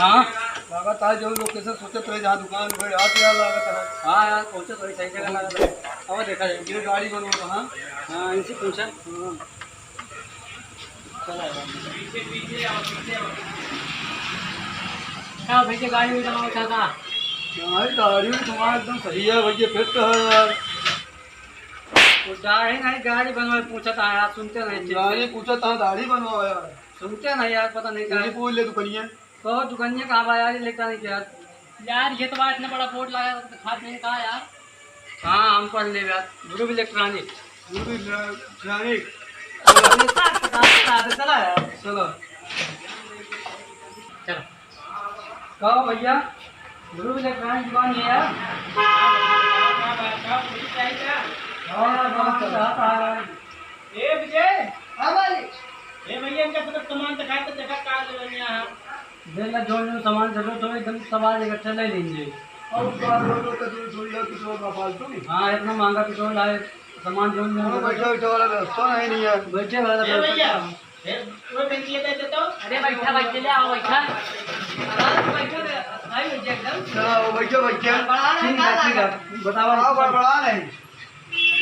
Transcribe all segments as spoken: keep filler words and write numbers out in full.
हाँ। लागत है जो location सोचत रहे, जहाँ दुकान उघार, हाँ यार, लागत है। हाँ यार, पहुँचे तो सही जगह लागत है। अब देखा जाए। ये गाड़ी बनवा तो, हाँ। हाँ, इनसे पूछा। हाँ। चला यार। क्या भैया, गाड़ी भी बनाओ चाहता? नहीं, गाड़ी भी तुम्हारा एकदम सही है भैया, फिट है यार। वो जा ही नहीं, गाड़ी बनवाए पूछा था यार, सुनते नहीं थे। गाड़ी पूछा था, दाढ़ी बनवाओ यार। सुनते नहीं यार, पता नहीं क्या। पूछ ले दुकनिया। तो दुकनिया कहाँ बा यार, ये लेकर नहीं यार। यार, ये तो बात इतना बड़ा बोर्ड लगा है, तो खास नहीं कहा यार। हाँ, हम पढ़ ले यार, ध्रुव इलेक्ट्रॉनिक। ध्रुव इलेक्ट्रॉनिक। चला यार। चला। कहो भैया, ध्रुव इलेक्ट्रॉनिक दुकान है यार? हाँ यार, बहुत अच्छा है। ए विजय। हाँ भाई। ए भैया, इनका सब सामान दिखाए तो देखा का लेवे यहाँ। देख ला, जौन जौन सामान जरूरत हो, एकदम सब आज इकट्ठा ले लेंगे। और का बोलो तो तू थोड़ी और कुछ और फालतू नहीं। हाँ, इतना महंगा पेट्रोल है, सामान जौन जौन हाँ, जरूरत बैठे हो। बैठे वाला व्यवस्था नहीं, नहीं है। बैठे वाला ए व्यवस्था भैया, नहीं है। ए, वो बेंचिया दे दे तो। अरे बैठा, बैठे ले आओ, बैठा। आराम से बैठो, भाई, एकदम। चलो, वो बैठो, बैठो। बड़ा ना ठीक है, ठीक है। बताओ, हाँ, आप बड़ा नहीं।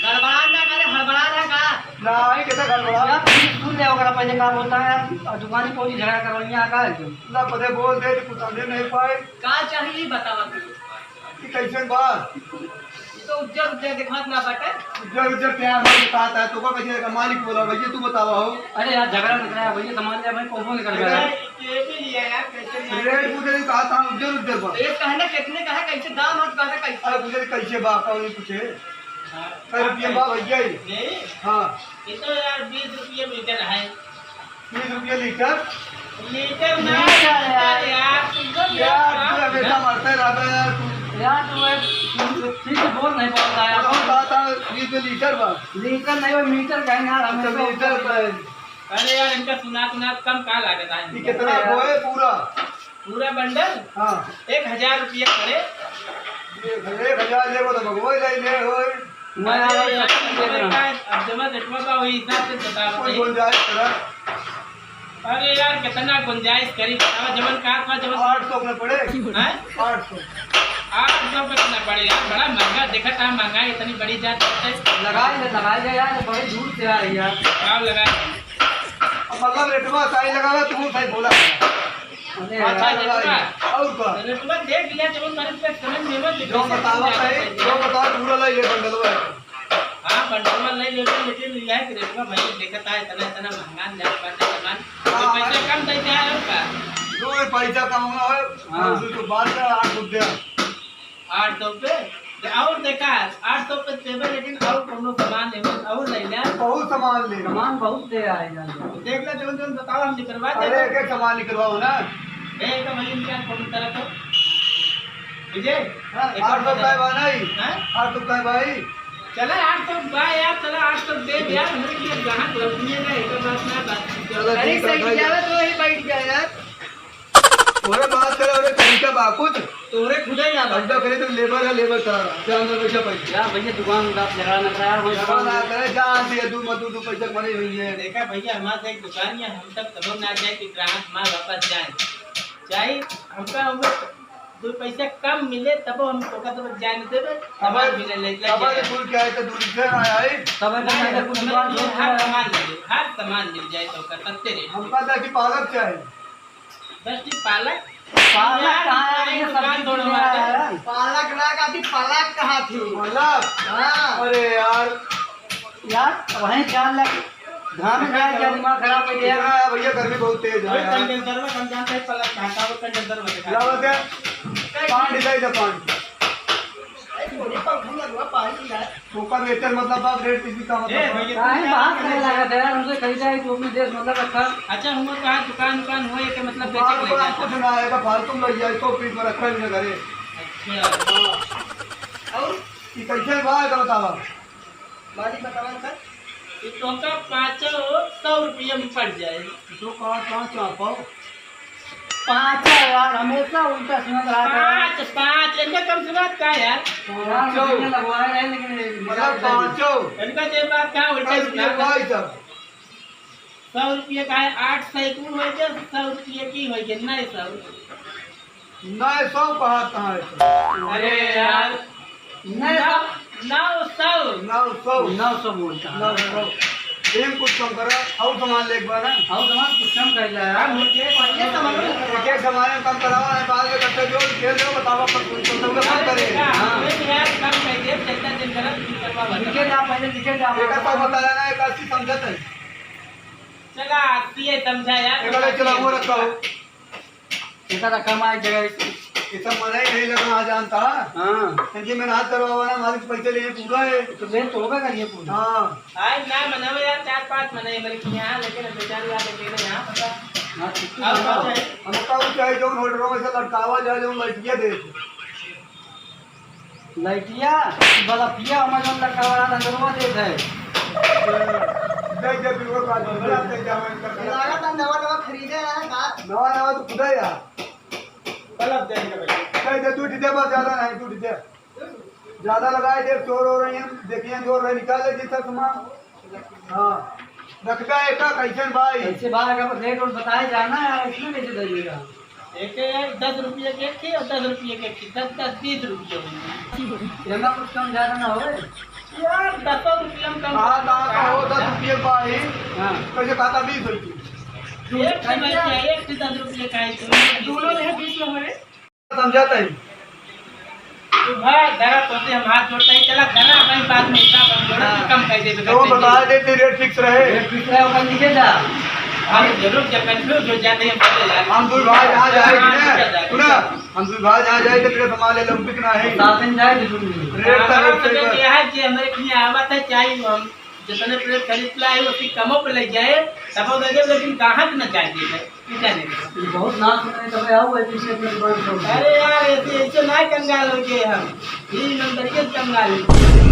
गड़बड़ा ना करे, हड़बड़ा ना का। ना, आई कहता गड़बड़ा। यार, तुम सुन ले, ओकरा पहले का बोलता है, और दुकानी पहुंची झगड़ा करवाइया का है तुम? ना, पते बोल दे, तो कुछ समझे नहीं पाए। का चाहिए, बतावा तू। कि कैसे बा? ये तो उज्जर, उज्जर दिखात ना बाटे। उज्जर, उज्जर प्यार में दिखाता है, तो का कैसे का मालिक बोला, भैया, तू बतावा हो। अरे यार, झगड़ा न कराया, भैया, सामान ले, भाई, कोबो निकल गया। अरे, ये भी लिया यार, कैसे रेट पूछे, कहा था, उज्जर, उज्जर बा। ये कहना कितने का है, कैसे दाम है, कैसे? अरे, पूछे, कैसे बा, कौन पूछे? हाँ। कै रुपये बा भैया ये? नहीं। हाँ। ये तो यार बीस रुपये मीटर है। बीस रुपये लीटर? लीटर ना लीटर यार। यार, तुमको क्या यार, तू यार? हमेशा मरते रहता है यार तू। यार, तू एक ठीक से बोल नहीं पाता यार। बताओ, बात आ, बीस रुपये लीटर बा। लीटर नहीं, वो मीटर कहेंगे यार, हम अच्छा, तो मीटर पे। अरे यार, इनका सुना, सुना कम का लागत है? ये कितना यार? वो है पूरा? पूरा बंडल? हाँ। एक हजार रुपये पड़े। एक, एक हजार लेबो तो भगवान ले ले होई। मैं अरे यार, यार, अब जमा, अब जमा रेटवा बा, वही हिसाब से बताओ कोई भाई। गुंजाइश करा। अरे यार, कितना गुंजाइश करी, बताओ, जवन का था, जवन आठ सौ में पड़े। हैं? आठ सौ। आठ सौ पे कितना पड़े यार, बड़ा महंगा, देखा था महंगा, इतनी बड़ी जात है। लगाई ले, लगाई ले यार, बड़ी दूर से आई यार। भाव लगाए। अब मतलब रेटवा सही लगावे, तू सही बोला। अरे अच्छा, यार, रेटवा। और का? रेटवा देख लिया, जब मरे पे समझ में मत जो बतावा है, जो बतावा, पूरा ले ले बंडलवा। हाँ, बंडलवा ले ले, लेकिन लिया है कि रेटवा भाई देखत है, इतना, इतना महंगा नहीं बाटे सामान। हाँ, तो पैसा हाँ। कम दे दिया है का? जो ये पैसा कम हुआ है, हाँ। उसको बात कर, आठ रुपया। आठ सौ पे? दे, और देखा, आठ सौ पे देबे, लेकिन और कोनो सामान लेबे, और ले ले। बहुत सामान ले। सामान बहुत ले आए जान। देख ले, जौन, जौन बताओ, हम निकलवा देबे। अरे, एक, एक सामान निकलवाओ ना। ए, तो भाई, इनका कौन तरह को? विजय, हाँ, एक आठ सौ और का है बा नहीं? हाँ? आठ सौ का है भाई? चला, आठ सौ बा यार, चला, आठ सौ दे यार, हमरे लिए ग्राहक लौटिए ना, एक बात ना, बात। चला, अरे, ठीक है, सही भाई। जा रहा, तो वही बैठ गया यार। ओरे बात करे, ओरे तरीका बा कुछ। तोरे खुदे ना बा। अड्डा करे तो लेबर है, लेबर करा रहा। जा अंदर पैसा पैसा। यार भैया, दुकान का झगड़ा न करा यार, वही झगड़ा ना करे, जा आंटी है, दू मजदूर दू पैसा कमाई हुई है। देखा भैया, हमारे एक दुकान है, हम तब तब ना जाए कि ग्राहक माल वापस जाए। चाहे हमका उम्र दो पैसा कम मिले, तब हम ओका तब जाए न देबे, हमारे सामान मिले, ले, ले हमारे जाए। फूल क्या है तो दूर से ना आए। तब ना, ना, ना, कुछ ना, दुकान ना, छोड़ हर दिया। सामान मिले, हर सामान मिल जाए तो ओका सस्ते रेट। हमका तो कि पालक चाहे। दस ठी पालक? पालक यार, कहाँ है? ये दुकान सब्जी तोड़वा दे। है। पालक ना, काफी पालक कहा थी। पालक? हाँ। अरे यार। यार, वहीं जान लग, घाम में जाए क्या, दिमाग खराब हो गया? इतना है भैया, गर्मी बहुत तेज है वही यार। कंडेंसर में हम जानते हैं, पालक कहाँ का, वो कंडेंसर में दिखा। क्या बात है? पान दिखाई दे, पान। अरे, थोड़ी पंखा लगवा, पानी यार। ओकर बेचल मतलब बात रेट किसी का मतलब ए, बा? भैया, काहे तुम बात क्या करे लगा था यार, हमसे कही जाए कि ओमे देश मतलब रखा। अच्छा, हम कहा दुकान, दुकान होए के मतलब दुकान बेचे के उकान लेके कुछ ना आएगा, फालतू में लग जाए, तो फ्रिज में रखा नहीं घरे। अच्छा। हाँ। और? ये कैसे बा, ये बतावा। मालिक बतावा सर। ये तो का पाँचों सौ रुपये में पड़ जाए। तो कहाँ, कहाँ से आप आओ? पाँच यार, हमेशा उल्टा सुनत रहा था। पाँच, पाँच, इनका कम सुनात का यार? यार, पाँचों। मशीन लगवाए रहे, लेकिन ये मतलब पाँचों। इनका जे बात का उल्टा कल सुनात ये भाई साहब। सौ रुपये का है, आठ सौ एक हो गया, सौ रुपये की हो गया, नौ सौ। नौ सौ कहत है। अरे यार, नौ सौ। नौ, नौ सौ। नौ सौ। नौ सौ बोलता है। नौ सौ। एक कुछ कम करा, और सामान ले एक बार ना। और सामान कुछ कम कर ले यार, मुझे पहले सामान एक एक सामान कम करावा है, बाद में कब तक जो खेल दो, बतावा, पर कुछ कम करे। हाँ। अरे यार, कम कर दे, चलता दिन करत, दिन करवा बता। लिखे जा, पहले लिखे जा। एक तो बताया ना, एक अस्सी समझत है। चला, अस्सी है, समझा यार। एक अलग चला, वो रखा हो। इतना कमाई जगह है। ये सब मना ही नहीं लगा, हाँ, जानता। हाँ। क्योंकि मैंने हाथ करवावा ना, मालिक पैसे लिए पूरा है। तो लेन तो होगा करिए पूरा। हाँ। आज ना मनावे यार, चार पाँच मनाए मेरे के यहाँ, लेकिन अब बेचारी आप अकेले यहाँ पता। हाँ, छुट्टी और बताओ। कौन है? हम का वो चाहे जो नोट रो, ऐसे लटकावा जाए, जो लटकिया दे। लाइटिया, बल्बिया, हमार जौन लटकावा रहा, अंदरवा देत है। दे दे, बिल्कुल बात है, बड़ा दे दे, हमारे अंदर का। लागत है, नवा, नवा खरीदे हैं, का? नवा, नवा तो खुदा यार। बल्ब दे दे भाई। दे दे, दू ठे दे, बस ज्यादा नहीं, दू ठे दे। ज्यादा लगाए दे, चोर हो रही हैं, देखिए, चोर रहे, निकाल ले जितना सामान। हाँ, रखबे एका कैसन भाई? कैसे भाई, अगर रेट और बताए जाना है, इसमें कैसे दे देगा? एक, एक दस रुपये के एक थी और दस रुपये के एक थी, दस, दस, बीस रुपये हो गए। एमा कुछ कम ज्यादा ना होए? यार, दसों रुपये में कम। हाँ, ना, ना हो, दस रुपये भाई। हाँ। कैसे खाता बीस रुपये? एक थी भाई, एक थी दस रुपये का है, तो दोनों जो है बीस में हो रहे। समझाता है। तू भाई, धरा तोते हम हाथ जोड़ता ही चला, धरा, अपन बाद में हिसाब हम जोड़े, हाँ। कम कर दे, तो बता दे, तेरे रेट फिक्स रहे। रेट फिक्स रहे, अपन लिखे जा। हम जरूर जब कंफ्यूज हो जाते हैं, बोले यार। हम दुई भाई जहाँ जाए, हाँ, सुने? लिखे जा, सुना? लिखे जा। हम दुई भाई जहाँ जाए, तो मेरे सामान ले लो, बिकना है। साथ में जाए, जरूर मिले। रेट का हाँ, रेट सही तो बात। यह है कि हमारे लिए आवत है, चाहिए हम। जितने प्लेट खरीद लाए, उसकी कमो पे ले जाए, तब वो दे दे, लेकिन ग्राहक न चाहिए है, ये जाने का। ये बहुत नाम सुना है, तब आओ, ऐसे अपने दुकान खोल दो। अरे यार, ऐसे, ऐसे ना कंगाल हो गए हम, ये ईमानदारी से कंगाल है।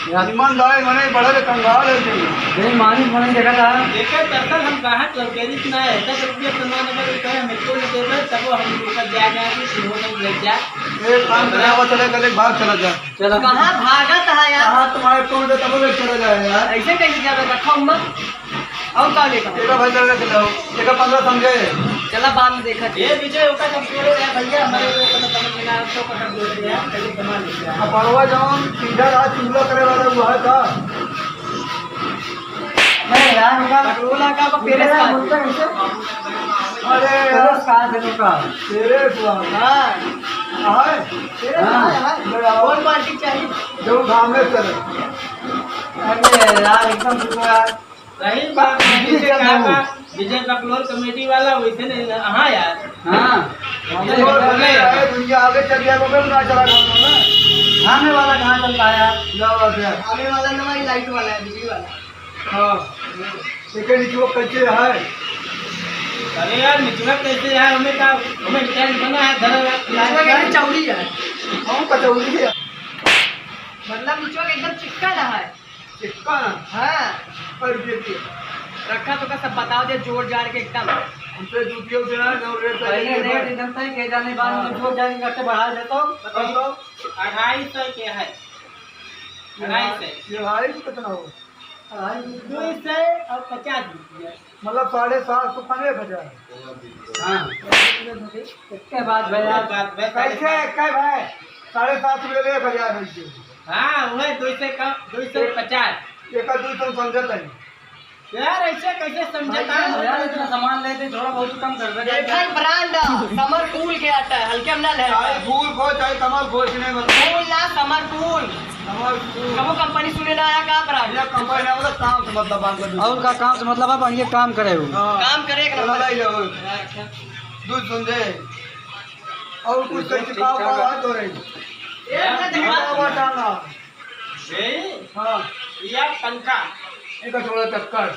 यार, ईमानदार मने बड़ा रे कंगाल है जी। बेईमानी मने देखा था। देखा, दरअसल हम ग्राहक लौटेरिक ना है, दस रुपये सामान अगर वो कहे, हम इसको न देवे, तब वो हम ऊपर जा जाएंगे, फिर वो नहीं ले जा। एक काम करे, वो चले, चले, बाहर चला जा। चला। कहाँ भागत है यार? कहाँ तुम्हारे टोल पे तब ले चला जाए यार। ऐसे कैसे जावे? रखो मत। और का लेकर? एका भाई लगा के लाओ। एका पन्द्रह समझे। चला बाद में देखा। ये विजय होता कमजोर है भैया, हमारे को तो समझ में ना आया, तो कमजोर है यार, कैसे कमा लेते हैं? अब बड़वा जवान सीधा राज चुगला करे वाला हुआ है था। अरे यार, उनका पटोला का पेरेस का बोलते हैं इसे? अरे यार। पेरेस का है, देखो का। पेरेस वाला। हाँ। हाँ। पेरेस हाँ। का है, हाँ। ले आओ। कौन पार्टी चाहिए? जो घाम में चले। अरे यार, एकदम सुनो यार। सही बात है, विजय का, विजय का फ्लोर कमेटी वाला वैसे नहीं ना। हाँ यार। हाँ। हम तो बोले यार। दुनिया आगे चल गया, तो फिर ना चला गाना ना। घामे वाला कहाँ चलता है यार? क्या बात है? घामे वाला ना, भाई, लाइट वाला है, बिजली वाला। हाँ। लेकिन निचुआ कैसे है? अरे यार, निचुआ कैसे है? हमें का, हमें टेंट बना है, धरा है, निचुआ कैसे चौड़ी है? कौन का चौड़ी है? मतलब निचुआ एकदम चिक्कन है। चिक्कन? हाँ। कै रुपये की? रखा तो का सब बताओ दे, जोड़ जाड़ के एकदम। हमसे जूतियों से ना, जो रेट पहले पहले रेट रेट है। एकदम तय के जाने बाद में हाँ। जोड़ जाड़ के करके बढ़ा देता हूँ। बताओ तो। अढ़ाई सौ के है। अढ़ाई सौ। ये अढ़ाई सौ कितना हो? अढ़ाई सौ। दो सौ और पचास रुपया। मतलब साढ़े सात सौ पन्द्रह हजार। हाँ। इसके बाद भैया। इसके बाद भैया। कैसे, कै भाई? साढ़े सात सौ ले एक हजार रुपये। हाँ, वह दो सौ का, दो सौ पचास। एक का दो सौ समझत है। यार, ऐसे कैसे समझत है? यार, इतना सामान लेते, थोड़ा बहुत कम कर दे। देखा, ब्रांड समर कूल के आता है, हल्के में ना ले। चाहे फूल को, चाहे कमल को, इसने मतलब। कूल ना, समर कूल। समर कूल। कबो कंपनी सुने ना आया का ब्रांड? ये कंपनी ना, मतलब काम से मतलब बात कर। और का काम से मतलब है, बढ़िया काम करे हो। हाँ। काम करे एक चला नंबर। भाई लो। दूध समझे। और कुछ तो ठीक टिकाऊ ठाक है। बात हो रही। एक ना देखा। टिकाऊ बात आना। ए? हाँ। यार पंखा। एक थोड़ा चक्कर।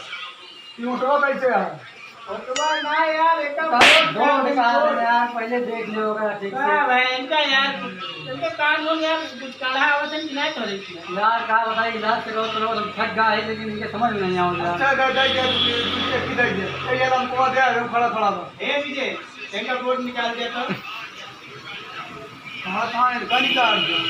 ये उठवा कैसे है? उठवा ना यार, एक अरे, दो मिनट का है यार, पहले देख लो ओकरा ठीक से। हाँ भाई, इनका यार, इनका कान हो यार, कुछ काढ़ा आवत है कि नहीं करे की? यार, का बताई, इलाज से रोज रोज हम थक गए हैं, लेकिन इनके समझ में नहीं आवत यार। अच्छा, दादा, क्या तू, तू चेक की दे दे। ए, यार, हमको दे, हम खड़ा खड़ा बा। ए, विजय, इनका बोर्ड निकाल दे तो। हाँ, हाँ, इनका निकाल दो।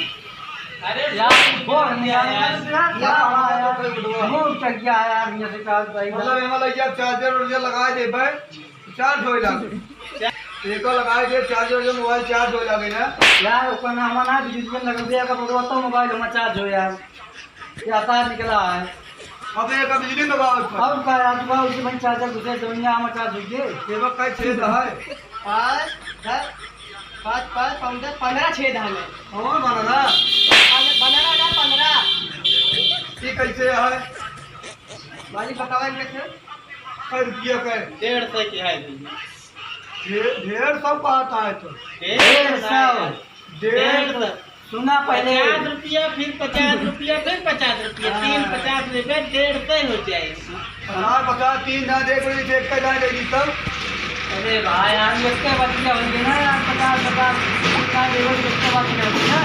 अरे यार, बोर्ड निकाल दे यार। यार, हाँ, हाँ, यार। मुंह चल गया है यार, ये से चार्ज भाई। मतलब, ये वाला क्या चार्जर वार्जर लगा दे भाई, चार्ज हो जाए। एका लगाए दे, चार्ज हो जाए, मोबाइल चार्ज हो जावे ना। यार, ओकर नाम ना, बिजली में लगल दे, अगर बदलवा तो मोबाइल हमारा चार्ज हो यार। ये आसान निकला है। अब एका बिजली लगाओ इसमें। और का यार, तू का उसी में चार्जर घुसे, जमीन में हमारा चार्ज हो गए। ये बस का छेद है। पाँच, दस, पाँच, पाँच, पन्द्रह, पन्द्रह छेद है। और बना ना। पन्द्रह, पन्द्रह ना, पन्द्रह। ये कैसे है? भाई बतावा इनके से। कै रुपया का है? डेढ़ सौ की है भैया। डे-, डेढ़ सौ का आता है तो। डेढ़ सौ। डेढ़ सौ। सुना पहले। पचास रुपया, फिर पचास रुपया, फिर पचास रुपया, हाँ। तीन पचास रुपया, डेढ़ सौ हो जाए। पचास, पचास, तीन ना दे, कोई देख के ना दे दी तब। अरे भाई, यार, ये क्या बात किया होंगे ना यार, पचास, पचास, तीन ना दे, कोई देख के बात किया होंगे ना,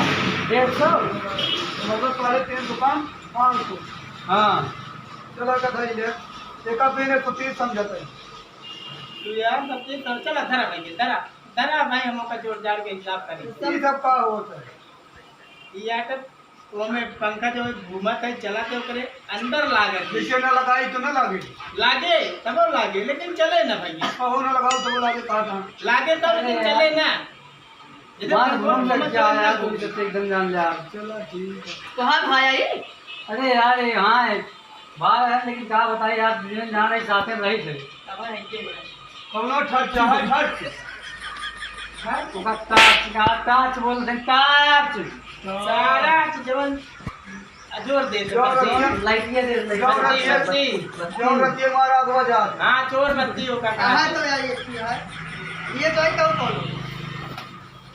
डेढ़ सौ। मतलब साढ़े तीन सौ पाँच, पाँच सौ। हाँ। चला का धरी ले, एक आध दिन एक सौ तीस समझाते हैं। तू यार, सब चीज सर, चला, धरा भाई, धरा, धरा भाई, हम ओकर जोड़ जाड़ के हिसाब करी। ई सब का होत है? ई आटत, ओमे पंखा जो घूमत है, चलत है, ओकरे अंदर लागत है। जैसे ना लगाई तो ना लागे। लागे, तबो लागे, लेकिन चले ना भैया। कहो ना लगाओ, तबो लागे, कहा था। लागे तब, लेकिन अरे चले यार। ना। जैसे बात पंखा घूम घूमत लग है, जाए ना यार, घूमे। तुम सबसे एकदम जान जा। चलो, ठीक है। कहाँ भाई आई? अरे यार, ये यहाँ है। बाहर है, लेकिन का बताई यार, दुनिया जान रही, साथे में रही थे। कौनो ठर्च है, ठर्च? हैं? ओका टार्च, का टार्च बोल दे, टार्च। सारा चीज जवन जोर दे दे, जोर बस। रखिए। लाइटिया दे, लाइटिया। जोर रखिए। बत्ती। जोर रखिए, मारा अगवा जा। हाँ, चोर बत्ती होगा। कहाँ तो यार ये की है? ये तो है, कौन कौन?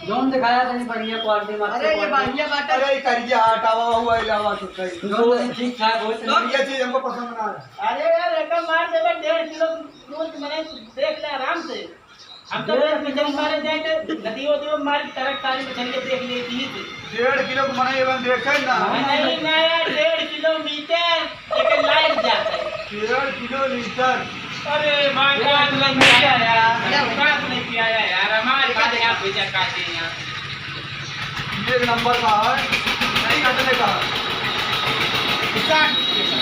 जौन दिखाया तनी बढ़िया क्वालिटी में, अरे, ये बढ़िया बाटा। अरे, ये करिया हटावा हुआ, इलावा तो कहीं। जौन ठीक ठाक हो, तो बढ़िया चीज हमको पसंद ना है। अरे यार, एक मार देबे डेढ़ किलो दूध, मने देख ले आराम से। हम तो डेढ़ मछली किलो मारे जाए थे, नदियों दियो मार तरक सारी मछली देख लिए थी। डेढ़ किलो को मने एवन देखे ना। नहीं, ना यार, डेढ़ किलोमीटर एक लाइट जाता है। डेढ़ किलोमीटर। अरे भाई, बात नहीं किया यार, बात नहीं किया यार, हमारे पास यहाँ भेजा काटे यहाँ। ये एक नंबर का है, नहीं कटने का। साठ रुपये का।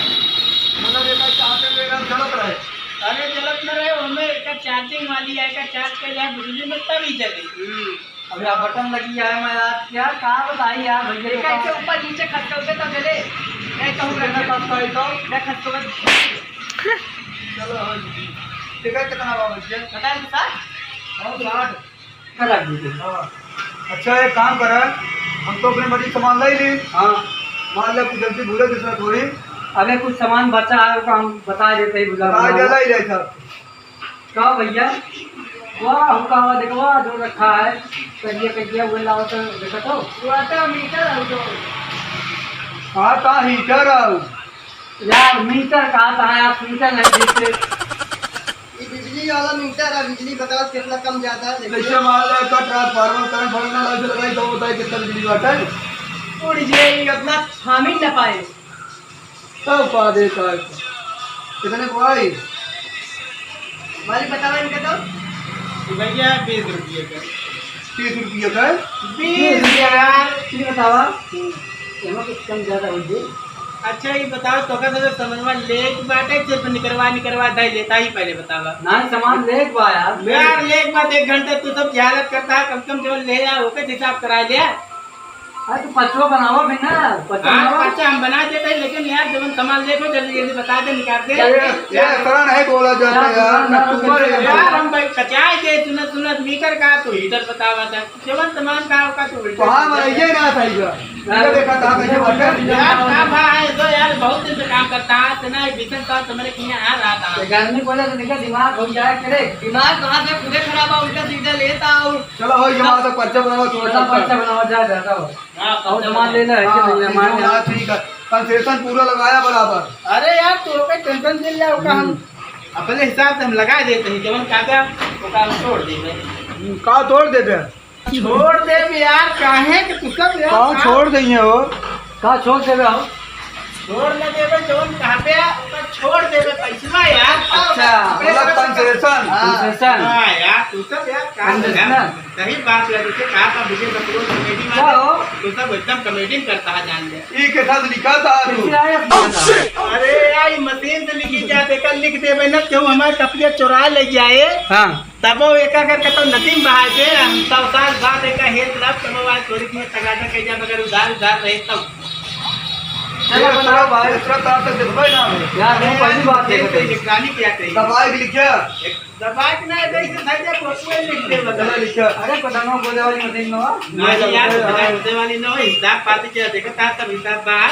मतलब एक चाहते हुए एकदम जलत रहे। अरे जलत न रहे, हमें एक चार्जिंग वाली है, एक चार्ज कर जाए बिजली में तभी जले। हम्म। अब यहाँ बटन लगी है, मैं यार, यार, का बताई यार भैया, एक तो ऐसे ऊपर नीचे खसकाओगे तब जले। मैं कहूँ कितना रखे। खसकाई तो? मैं खसकाऊंगा। चलो, हाँ जी। ठीक है, कितना हुआ भैया? बताए तो साठ? हाँ, साठ। कर रख दीजिए। हाँ। अच्छा, एक काम करा, हम तो अपने मर्जी सामान लाई ली। हाँ। मान लो, कुछ गलती भूले, दूसरा थोड़ी। अरे, कुछ सामान बचा है, ओका हम बता देते ही भुला बता भुला। देला ही रहे साहब। का भैया? वाह, हुक्का हुआ देखवा जो रखा है, कहिए, कहिए, वो लाओ तो देखा तो। वाटर मीटर है जो। हाँ, ता हीटर है। यार, मीटर कहा था यार, मीटर नहीं देखते। ये बिजली वाला मीटर है, बिजली बताओ कितना कम ज्यादा है, देखिए। जैसे मान लो, इसका ट्रांसफार्मर करंट फरक ना लगे, लगाई तो बताए कितना बिजली बाटा है। उड़ जाए, ये अपना थाम ही ना पाए। तब पा दे का। कितने को आई? भाई बताओ इनका तो। भैया, बीस रुपये का। तीस रुपये का? बीस यार। ये बतावा। एमा कुछ कम ज्यादा हो जाए। अच्छा, ये बताओ, तो का तो समझवा लेट बाटे, सिर्फ निकरवा, निकरवा दे लेता ही, पहले बतावा। ना, सामान लेट बा यार। यार, लेट बा, एक घंटे तू सब जिहालत करता है, कम से कम जो ले यार, ओके हिसाब करा ले। अरे, तू पचवा बनावा भी ना, पचवा हाँ, बनावा। पच्चा हम बना देते हैं, लेकिन यार, जब हम सामान लेट हो, जल्दी, जल्दी बता दे, निकाल दे। ये, ये इस तरह नहीं बोला जाता यार, यार, ना तू मर यार, हम भाई पचाए दे, सुनत, सुनत मीटर का, तू हीटर बतावा था। जवन सामान का होगा तो उल्टे तो हाँ, सीधे। मैं ये ना था इधर। इधर देखा था, कैसे बटन? यार, का भा है, तो यार, बहुत दिन से काम करता है, इतना एक विषम का समझ के यहाँ आ रहा था। ये गर्मी बोले तो देखा, दिमाग हो जाए, करे। दिमाग कहाँ से खुदे खराब है, उल्टा सीधा लेता हूँ। चलो, हो, ये बात है, पर्चा बनाओ, छोड़ चलो, सकता है। पर्चा बनाओ, जा, जा, जाओ। हाँ, और पर्चा सामान बनाओ। लेना है, हाँ, चलो, ये हमारे हाँ, यहाँ। ठीक है, कंसेशन पूरा लगाया बराबर। अरे यार, तू ओके टेंशन ले लिया, ओका हम हम्म। अपने हिसाब से हम लगा देते हैं, जवन काका, ओका हम छोड़ देंगे। हम्म, का तोड़ देबे? छोड़ देबे यार, काहे के तू सब यार, का का छोड़ देइए हो? का छोड़ देबे हो? छोड़ न देबे, जौन कहबे, ओकर छोड़ देबे पैसवा यार। अच्छा, अपने मतलब तरफ से कंसेशन। हाँ। कंसेशन। हाँ यार, तू सब यार, का कंसेशन। यार, सही बात है, जैसे कहा था विजय बकलोल कॉमेडी क्या वाले, हो? तू सब एकदम कॉमेडी करता है, जान ले। ई के साथ लिखा था तू। कैसे आया था? अरे यार, ई मशीन से लिखी जाते, कल लिख देबे न, क्यों हमारे कपिया चुरा ले जाए। हाँ। तबो एका करके तो नदी में बहा के हम सौ साल बाद एका हेल्प लाभ, तबो आज थोड़ी सी तगादा कह जा, मगर उधार, उधार रहे तब। चलो, चलो भाई, दूसरा तार तक देखबै ना हमें। यार, हम पहली बार देखे थे। निगरानी क्या कही? दबाए के लिखा? एक दबाए के ना, ऐसे धर दे, कोई लिख दे, मतलब। चलो, लिखा। अरे, पता ना, गोदे वाली मशीन में हो। नहीं यार, पता गोदे वाली ना हो, हिसाब पाती क्या देखा था, सब हिसाब बाहर।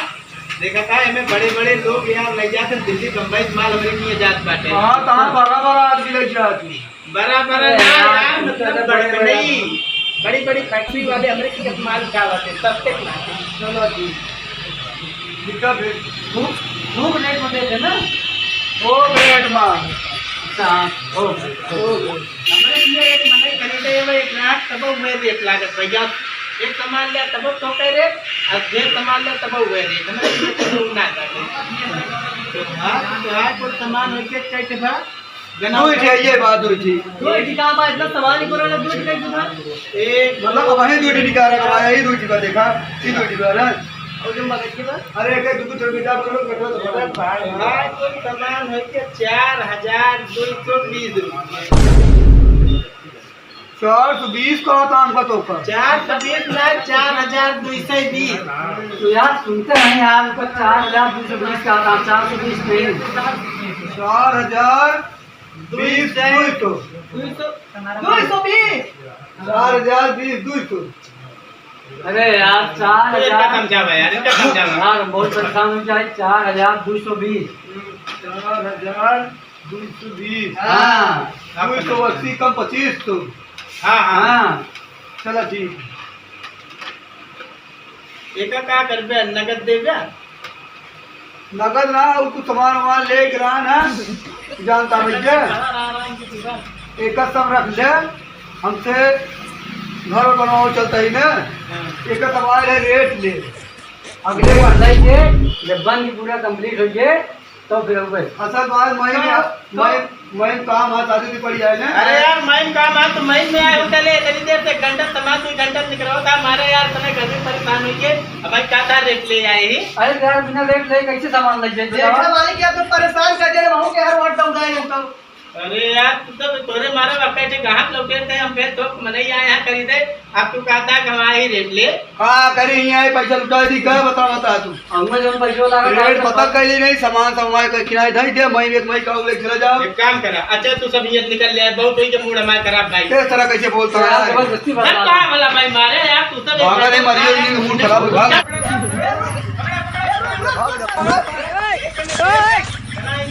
देखा था, एमे बड़े-बड़े लोग यार लइ जात हैं दिल्ली, बम्बई से माल हमरे किए जात बाटे। हाँ, तो हाँ, बड़ा-बड़ा आदमी लइ जात हैं। बड़ा-बड़ा अरे ना यार, यार, मतलब बड़े-बड़े बड़े-बड़े नहीं। बड़ी-बड़ी फैक्ट्री वाले हमरे किए माल का बाटे, सस्ते माल। चलो जी। दिक्कत है। खूब, खूब रेट में देते ना। ओ रेट में। अच्छा, हाँ। ओ, ओ। हमरे लिए एक मनई खरीदे, एगो एक लाख, तब उहे रेट लागत भैया। एक सामान ले, तब तो कह रेट, अब ढेर सामान ले, तब उहे रेट। हमरे लिए तो ना काटे। तो हाँ, तो हाँ, कुल सामान होके कैसे बा? गना दो ही ठे, ये बात दो ही ठे। दो ही ठे काम बा, इतना सामान ही करो ना, दो ही ठे कैसे बा? एक मतलब, अब वही दो ही ठे निकाल रहा है, यही दो ही ठे बा, देखा, ये दो ही ठे बा, ना? और जो मगज के बा? अरे, एक, एक, दो, दो, चार, चार, पाँच, अरे भाई, भाई, कुल सामान होके चार हजार दो सौ बीस रुपये। चार सौ बीस का दाम का तो का? चार सौ बीस ना, चार हजार दो सौ बीस। तो यार, सुनते हैं यार, ऊपर चार हजार दो सौ बीस का दाम, चार सौ बीस नहीं। चार हजार बीस, दो सौ। दो सौ, दो सौ बीस। चार हजार बीस, दो सौ। अरे यार, चार हजार। इनका समझावा यार, इनका समझावा। यार, बहुत परेशान हो जाए, चार हजार दो सौ बीस। चार हजार दो सौ बीस। हाँ। दो सौ अस्सी कम पच्चीस तो। हाँ, हाँ। हाँ। चला ठीक। एका का करबे, नगद देबे? नगद ना, वो कुछ सामान वामान लेके रहा ना, जानता भैया। एक सब रख ले, हमसे घर बनवाओ चलता ही ना। हाँ। एक सब आए रहे रेट ले। अगले बार लाइए, जब बन पूरा complete हो गए, तो फिर ऊपर। असल बात, मैं, तो, मैं, तो मैं काम है, शादी भी पड़ी जाए ना। अरे यार, मैं काम है, तो मैं में आए होटल है, इतनी देर से घंटा, सामान दो घंटा निकलवा था हमारे यार, इतने गर्मी परेशान हुई के, अब भाई का था रेट ले आए ही। अरे यार, बिना रेट ले कैसे सामान लग जाए, देखा बताओ? मालिक, यार, तो परेशान कर दे, वहाँ के हर वक्त उठाए हम तो। अरे यार, तू तो तोरे मारे बक्का चे कहाँ लौटे थे, हम फिर तो मनई आए यहाँ खरीदे। अब तू कहता है कि हमारा ही रेट ले। का करी हियाँ, ये पैसा लुटा दी, का बता, बता तू। हमको जो पैसो लगा रेट था, पता कैली नहीं, सामान समवाय का किराए ढाई दे, मैं एक मैं का उले चला जाओ। एक काम करा, अच्छा तू सब हियाँ निकल ले, बहुत हुई के मूड हमारा खराब भाई। इस तरह कैसे बोलता यार, है? जबरदस्ती बात यार, है। का वाला भाई मारे यार, तू सब एक भागा नहीं, मारियो, ये मूड खराब होगा। ये,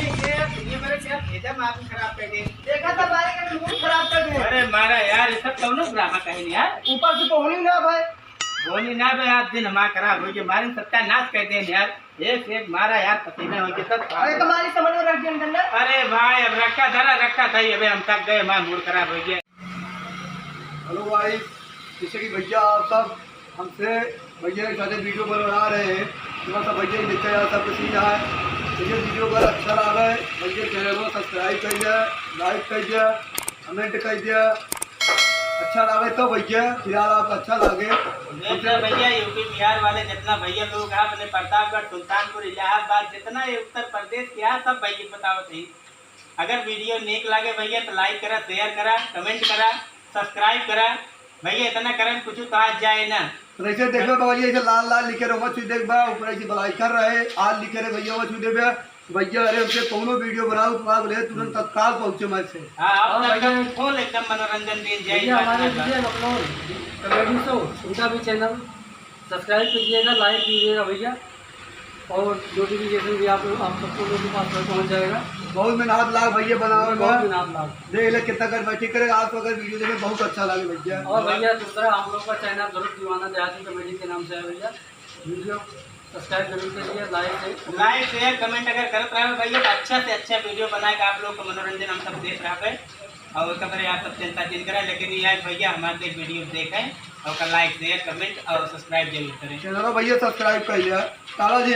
ये मेरे क्या भेजा, मार खराब कर दे। देखा था मारे के मूड खराब कर दे। अरे मारा यार, ये सब कौनो ग्राहक है यार। ऊपर से बोहनी ना भाई। बोहनी ना भाई, आज दिन हमारा खराब हो गया, मारे सत्यानाश कर दे यार। एक से एक मारा यार, पसीना हो गया सब। अरे तुम्हारी समझ में रख दिया अंदर ना। अरे भाई, अब रखा धरा रखा था ही, अबे हम थक गए, हमारा मूड खराब हो गया। हेलो भाई, जैसे कि भैया आप सब हमसे भैया के साथे वीडियो बना रहे हैं, थोड़ा सा भैया देखते यार सब कुछ नहीं है। तो ये वीडियो अगर अच्छा लगा है, भैया चैनल को सब्सक्राइब कर दिया, लाइक कर दिया, कमेंट कर दिया। अच्छा लगे तो भैया, फिलहाल आप अच्छा लगे। देख ले भैया, यूपी बिहार वाले जितना भैया लोग हैं अपने प्रतापगढ़, सुल्तानपुर, इलाहाबाद, जितना ये उत्तर प्रदेश के हैं, सब भैया बताओ सही। अगर वीडियो नीक लागे भैया तो लाइक करा, शेयर करा, कमेंट करा, सब्सक्राइब करा। भैया इतना करन कुछ तो आज जाए ना। तो ऐसे देखो तो भैया, ऐसे लाल लाल लिखे रहो, मत छू देख बा, ऊपर ऐसे बेल आइकन रहे, आल लिखे रहे भैया, मत छू देबे। भैया, अरे हमसे कौनो वीडियो बनाओ तो आप ले तुरंत तत्काल पहुँचे मैं से। हाँ, आप हाँ, तक भैया। फुल एकदम मनोरंजन दीन जाए। भैया, हमारे विजय बकलोल कॉमेडी शो, उनका भी चैनल सब्सक्राइब कीजिएगा, लाइक कीजिएगा भैया, और नोटिफिकेशन भी आप, आप सबको लोगों के पास पहुंच जाएगा। बहुत मेहनत लाग भैया बनावे बहुत में। मेहनत लाग। देख ले कितना कर बैठी करे, आप अगर वीडियो देखे बहुत अच्छा लगे भैया। और भैया दूसरा हम लोग का चैनल जरूर दीवाना देहाती कॉमेडी के नाम से है भैया, वीडियो सब्सक्राइब जरूर कीजिए, लाइक से। लाइक शेयर कमेंट अगर करत रहे भैया तो अच्छा से अच्छा वीडियो बना के आप लोग को मनोरंजन हम सब देत रहबे। और ओकर पर आप सब चिंता जिन करें, लेकिन ये है भैया हमारे वीडियो देखें और ओकर लाइक शेयर कमेंट और सब्सक्राइब जरूर करें। चैनल भैया सब्सक्राइब कर लिया। तारा जी।